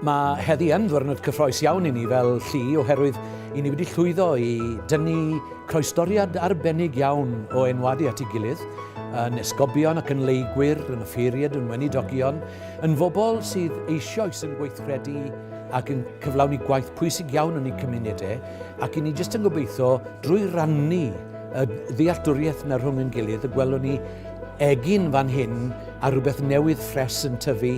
Mae heddi yn ddwyrnod cyffroes iawn i ni fel llu oherwydd i ni wedi llwyddo i dynnu croestoriad arbennig iawn o enwadu at ei gilydd, yn esgobion ac yn leigwyr, yn offeiriad, yn weinidogion, yn fobl sydd eisoes yn gweithredu ac yn cyflawni gwaith pwysig iawn yn eu cymunedau, ac i ni jyst yn gobeithio drwy rannu y ddealltwriaeth 'na rhwng ein gilydd y gwelwn ni egin fan hyn a rhywbeth newydd ffres yn tyfu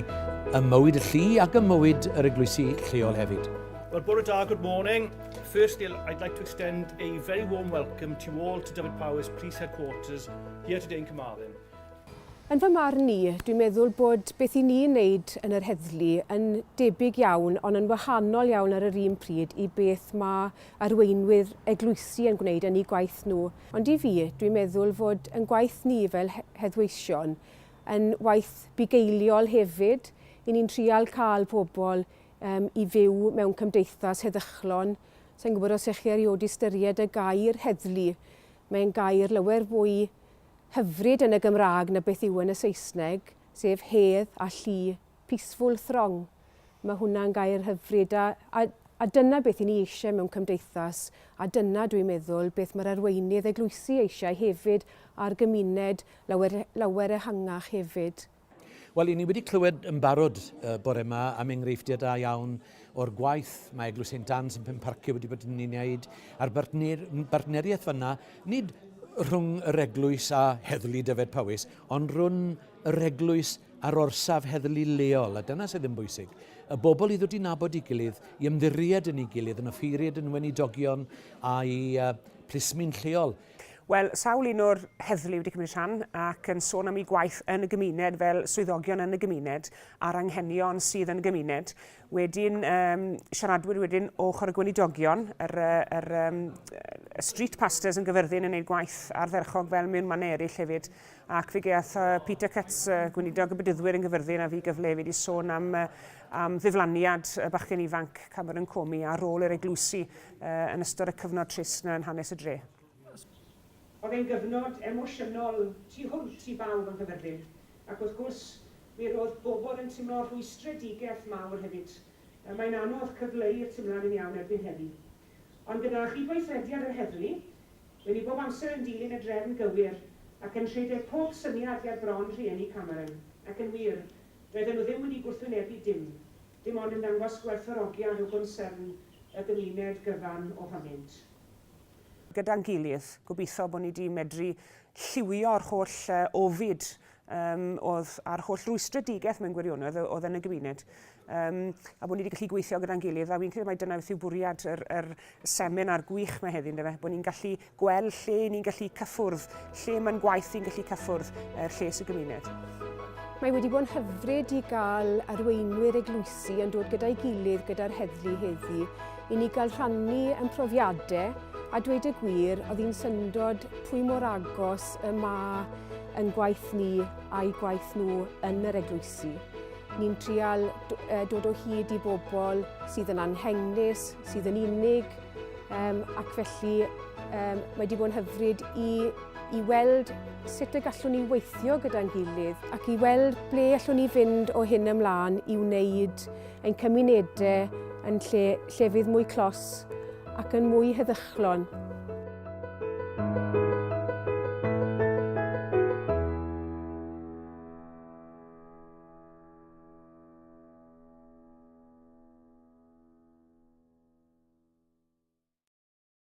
ym mywyd y llu ac ym mywyd yr eglwysi lleol hefyd. Well, bore da, good morning. Firstly, I'd like to extend a very warm welcome to you all to Dyfed-Powys Police Headquarters here today in Carmarthen. Yn fy marn i, dwi'n meddwl bod beth i ni'n wneud yn yr heddlu yn debyg iawn ond yn wahanol iawn ar yr un pryd i beth mae arweinwyr eglwysi yn gwneud yn eu gwaith nhw. Ond i fi, dwi'n meddwl fod yn gwaith ni fel heddweision yn waith bugeiliol hefyd. I ni'n trial cael pobl um, i fyw mewn cymdeithas heddychlon. Sa i'n gwybod os ych chi erioed ystyried y gair heddlu. Mae'n gair lawer fwy hyfryd yn y Gymraeg na beth yw yn y Saesneg, sef hedd a llu, peaceful throng. Mae hwnna'n gair hyfryd a, a, a dyna beth i ni eisiau mewn cymdeithas a dyna, dwi'n meddwl, beth mae'r arweinydd eglwysi eisiau hefyd a'r gymuned lawer, lawer ehangach hefyd. Wel, i ni wedi clywed yn barod y bore yma am enghreifftiau da iawn o'r gwaith mae Eglwys St Anne's yn Penparcau wedi bod yn ei wneud, a'r bartner, bartneriaeth fanna, nid rhwng yr eglwys a heddlu Dyfed Powys, ond rhwng yr eglwys a'r orsaf heddlu leol, a dyna sydd yn bwysig. Y bobl i ddod i nabod ei gilydd, i ymddiried yn ei gilydd, yn offeiriad, yn weinidogion, a'i uh, plismyn lleol. Wel, sawl un o'r heddlu wedi cymryd rhan ac yn sôn am eu gwaith yn y gymuned fel swyddogion yn y gymuned a'r anghenion sydd yn y gymuned. Wedyn, um, siaradwyr wedyn o ochr y gweinidogion, yr, yr, um, y street pastors yn Gyfyrddin yn gwneud gwaith ardderchog fel mewn mannau eraill hefyd. Ac fe gaeth uh, Peter Cutts, uh, gweinidog y Bedyddwyr yn Gyfyrddin, a fi gyfle hefyd i sôn am, uh, am ddiflaniad y bachgen ifanc Cameron Comey a rôl yr eglwysi yn ystod y cyfnod trist 'na yn hanes y dre. Oedd e'n gyfnod emosiynol tu hwnt i bawb yng Nghaerfyrddin, ac wrth gwrs mi roedd bobl yn timlo rhwystredigaeth mawr hefyd. Mae'n anodd cyfleu'r timlad yn iawn erbyn heddi. Ond gyda chydweithrediad yr heddlu, ry'n ni bob amser yn dilyn y drefn gywir ac yn rhedeg pob syniad ger bron rhieni Cameron, ac yn wir, doedden nhw ddim wedi gwrthwynebu dim. Dim ond yn dangos gwerthfawrogiad o gonsyrn y gymuned gyfan ohonynt. Gyda'n gilydd, gobeithio bod ni 'di medru lliwio'r holl ofid um, oedd, a'r holl rwystredigaeth mewn gwirionedd oedd yn y gymuned. Um, a bod ni wedi gallu gweithio gyda'n gilydd, a fi'n credu mai dyna beth yw bwriad yr, yr seminar gwych mae heddi, yndyfe? Bod ni'n gallu gweld lle ni'n gallu cyffwrdd, lle mae'n gwaith ni'n gallu cyffwrdd er lles y gymuned. Mae wedi bod yn hyfryd i gael arweinwyr eglwysi yn dod gyda'i gilydd gyda'r heddlu heddi i ni gael rhannu yn profiadau a dweud y gwir, oedd hi'n syndod pwy mor agos y mae yn gwaith ni a'i gwaith nhw yn yr eglwysi. Ni'n trial dod o hyd i bobl sydd yn anghenus, sydd yn unig, Um, ac felly um, mae wedi bod yn hyfryd i, i weld sut y gallwn ni weithio gyda'n gilydd ac i weld ble allwn ni fynd o hyn ymlaen i wneud ein cymunedau yn lle, llefydd mwy clos ac yn mwy heddychlon.